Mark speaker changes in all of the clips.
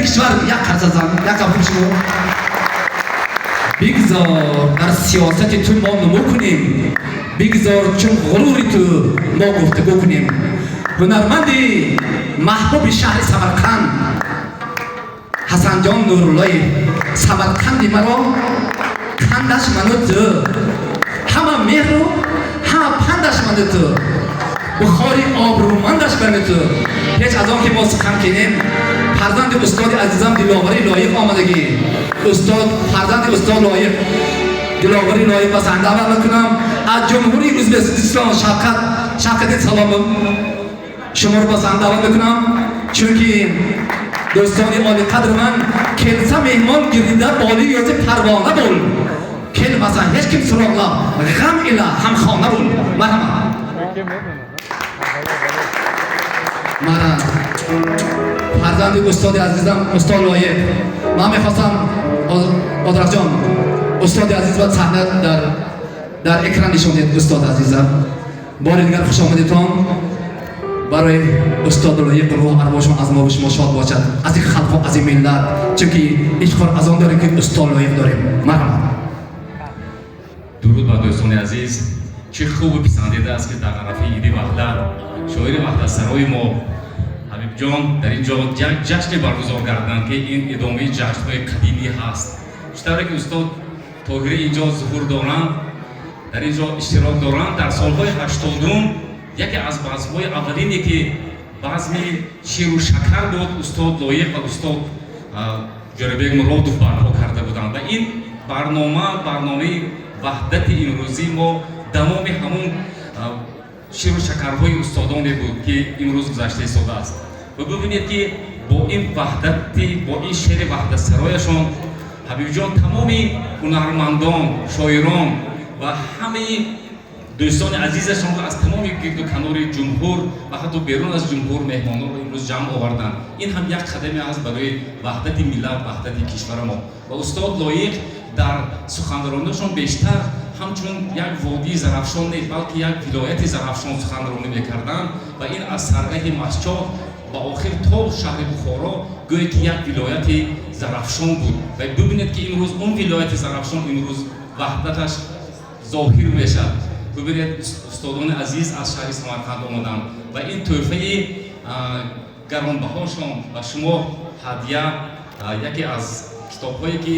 Speaker 1: Кишвар як қарса зан, як қабул шумо. Бигзор дар сиёсати ту мо нумӯ кунем, бигзор чун ғурури ту мо гуфтугӯ кунем. Ҳунарманди маҳбуби шаҳри Самарқанд Ҳасанҷон Нуруллоев. Самарқанди маро қандаш ману ту, ҳама меҳру ҳама пандаш ману ту, бухори обрӯмандаш ману ту. Пеш аз он ки мо сухан кинем, фарзанди устоди азизам Диловари Лоиқ омадагӣ. Устод, фарзанди устод Лоиқ, Диловари Лоиқ ба саҳна даъват мекунам. Аз Ҷумҳурии Ӯзбекистон Шавкат Шавкатин Саломов, шуморо ба саҳна даъват мекунам, чунки дӯстони олиқадри ман, келса меҳмон гирдида боли ёзи парвона бул, келмаса ҳеч ким суроғлаб ғам ила ҳамхона бул. Марҳамат. Мара, фарзанди устоди азизам устод Лоиқ. Ман мехостам, Одрахҷон, устоди азиз ба саҳна дар экран нишон диҳед. Устод азизам, бори дигар хуш омадитон. Барои устод Лоиқ рӯҳ арвошон аз мо шумо шод бошад, аз ин халқу аз ин миллат, чунки ифтихор аз он дорем, ки устод Лоиқ дорем. Марҳамат.
Speaker 2: Дуруд ба дӯстони азиз. Чӣ хубу писандида аст, ки дар арафаи иди Ваҳдат шоири ваҳдатсарои мо Ҳабибҷон дар ин ҷо як ҷашне баргузор карданд, ки ин идомаи ҷашнҳои қадимӣ ҳаст. Чӣ тавре ки устод Тоҳирӣ ин ҷо зуҳур доранд, дар ин ҷо иштирок доранд, дар солҳои 80-ум яке аз базмҳои аввалине, ки базми ширу шакар буд, устод Лоиқ ва устод Ҷӯрабек Муродов барпо карда буданд. Ва ин барнома, барномаи ваҳдати имрӯзии мо, давоми ҳамун ширу шакарҳои устодоне буд, ки имрӯз гузашта истодааст. Ва бибинед, ки бо ин ваҳдати, бо ин шеъри ваҳдатсарояшон Ҳабибҷон тамоми ҳунармандон, шоирон ва ҳамаи дӯстони азизашонро аз тамоми гирду канори ҷумҳур ва ҳатто берун аз ҷумҳур меҳмононро имрӯз ҷамъ оварданд. Ин ҳам як қадаме аст барои ваҳдати миллат, ваҳдати кишвари мо. Ва устод Лоиқ дар суханронишон бештар ҳамчун як водии Зарафшон не, балки як вилояти Зарафшон суханронӣ мекарданд. Ва ин аз саргаҳи Масчоҳ ба охир то шаҳри Бухоро гӯе ки як вилояти Зарафшон буд. Ва бибинед, ки имрӯз он вилояти Зарафшон имрӯз ваҳдаташ зоҳир мешавад. Бибинед, устодони азиз аз шаҳри Самарқанд омаданд ва ин тӯҳфаи гаронбаҳошон ба шумо ҳадя, яке аз китобҳое, ки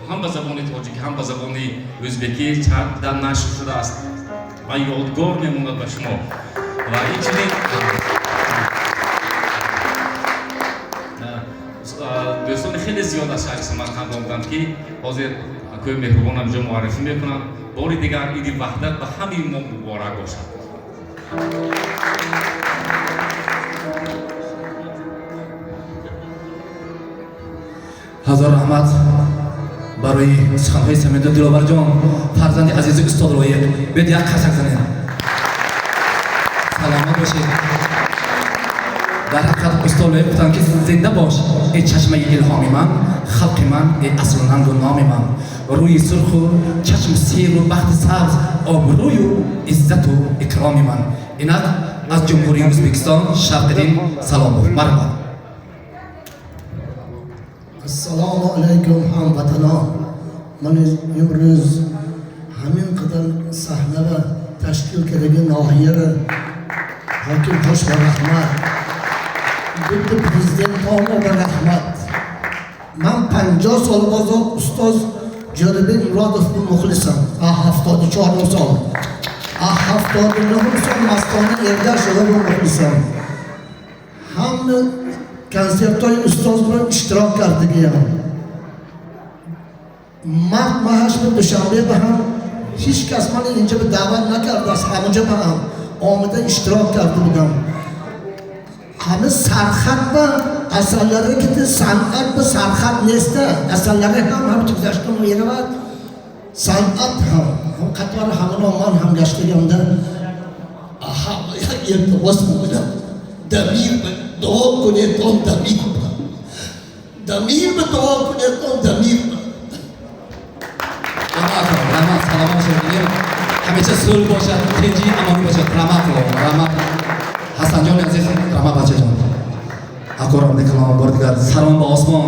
Speaker 2: ҳам ба забони тоҷикӣ, ҳам ба забони ӯзбекӣ дар нашр шудааст ва ёдгор мемонад ба шумо. Ва инчунин дӯстони хеле зиёд аз шаҳри Самарқанд омаданд, ки ҳозир акои меҳрубонам инҷо муаррифӣ мекунанд. Бори дигар иди Ваҳдат ба ҳамаи мо муборак бошад.
Speaker 1: Ҳазор раҳмат барои суханҳои самимият, Диловарҷон, фарзанди азизи устод Лоиқ. Биёд, як қарсак занем. Саломат бошед. Дар ҳақиқат, устод Лоиқ гуфтанд, ки зинда бош, эй чашмаи илҳоми ман, халқи ман, эй аслу нангу номи ман, рӯи сурху чашм серу бахти сабз, обрӯю иззату икроми ман. Инак, аз Ҷумҳурии Ӯзбекистон Шавқиддин Саломов, марҳамат.
Speaker 3: Ассалому алайкум, ҳамватанон. Ман имрӯз ҳамин қадар саҳнава ташкил кардаги ноҳияра ҳоким хош ба раҳмат, дудди президентомо ба раҳмат. Ман 50 сол боз устоз Ҷӯрабек Муродов мухлисам, а 74-ум сол, а 79-ум сол Мастона Эргашова мухлисам. Ҳама консертҳои устозро иштирок кардагиям. Март маҳаш ба Душанбе ба ҳам ҳеҷ кас мани инҷа ба даъват накардааст, ҳамаҷа ба ҳам омада иштирок карда будам. Ҳама сархат ба асарларе ки санъат ба сархат неста, асарларе ҳам ҳамчи гузашта меравад, санъат ҳам қатори ҳамоно ман ҳам гаштагиамда як илтимос мекунам: дамир ба дуо кунед, он дамир ба, дамир ба дуо кунед, он дамир ба.
Speaker 1: Раҳмат, саломат бошед. Ҳамеша сулҳ бошад, тинҷӣ, амонӣ бошад. Раҳмат, раҳмат, Ҳасанҷони азиз, раҳмат, бачаҷон. Ако рамди калом бор дигар салом ба осмон.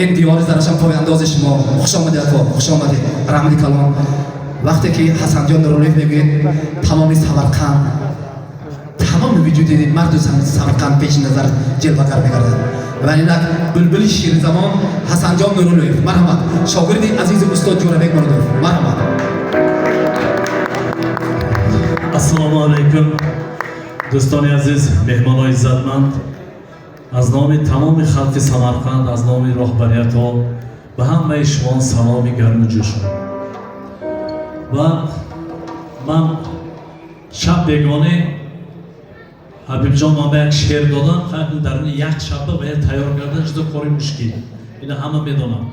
Speaker 1: Ин диёри зарашон пойандози шумо. Хуш омадед, ако, хуш омадед. Рамди калом. Вақте ки Ҳасанҷон Нуруллоев мегӯед, тамоми Самарқанд, тамоми вуҷуди марду Самарқанд пеши назар ҷилвагар мегардад. Ва инак булбули ширинзамон Ҳасанҷон Нуруллоев. Марҳамат, шогирди азизи устод Ҷӯрабек Муродов. Марҳамат.
Speaker 4: Ассалому алайкум, дӯстони азиз, меҳмонои иззатманд. Аз номи тамоми халқи Самарқанд, аз номи роҳбариятҳо ба ҳамаи шумо саломи гарму ҷӯшон. Ва ман шаб бегонӣ Ҳабибҷон ман ба як шеър додам, дар як шаба ба як тайёр кардан ҷудо кори мушкил. Ина ҳама медонам.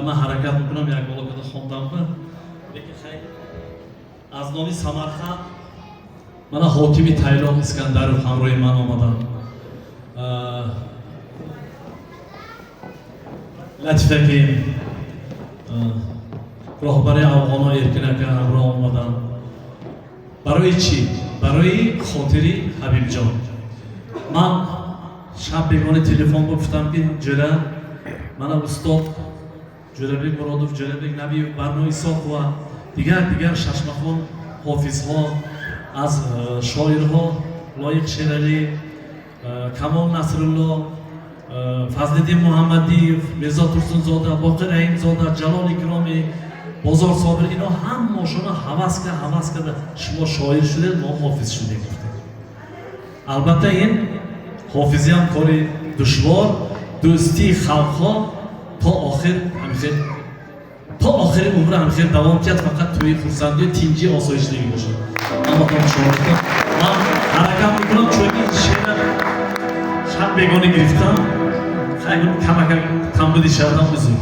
Speaker 4: Ман ҳаракат мекунам, як боло карда хондам, лекин хай аз номи Самарқанд мана ҳокими Тайлоқ Искандаров ҳамроҳи ман омаданд. Латифаки роҳбари афғоно Эркин ака ҳамроҳ омаданд. Барои чӣ? Барои хотири Ҳабибҷон. Ман шаб бегони телефон гуфтам, ки ҷӯра, мана устод Ҷӯрабек Муродов, Ҷӯрабек Набиев, Барно Исоқова, дигар дигар шашмахон ҳофизҳо, аз шоирҳо Лоиқ Шералӣ, Камол Насрулло, Фазлиддин Муҳаммадиев, Мирзо Турсунзода, Боқир Раҳимзода, Ҷалол Икромӣ, Бозор Собир, ино ҳамашона ҳавас карда, шумо шоир шудед, мо ҳофиз шудем, гуфтем. Албатта, ин ҳофизиам кори душвор, дӯстии халқҳо то охир ҳамихел, то охири умра ҳамихел давом кият, фақат тӯи хурсандию тинҷи осоиштагӣ бошад. Ҳаматон шоҳидон. Ман ҳаракат мекунам, чунки шеъра шаб бегонӣ гирифтам, камака камбуди шардам, узр.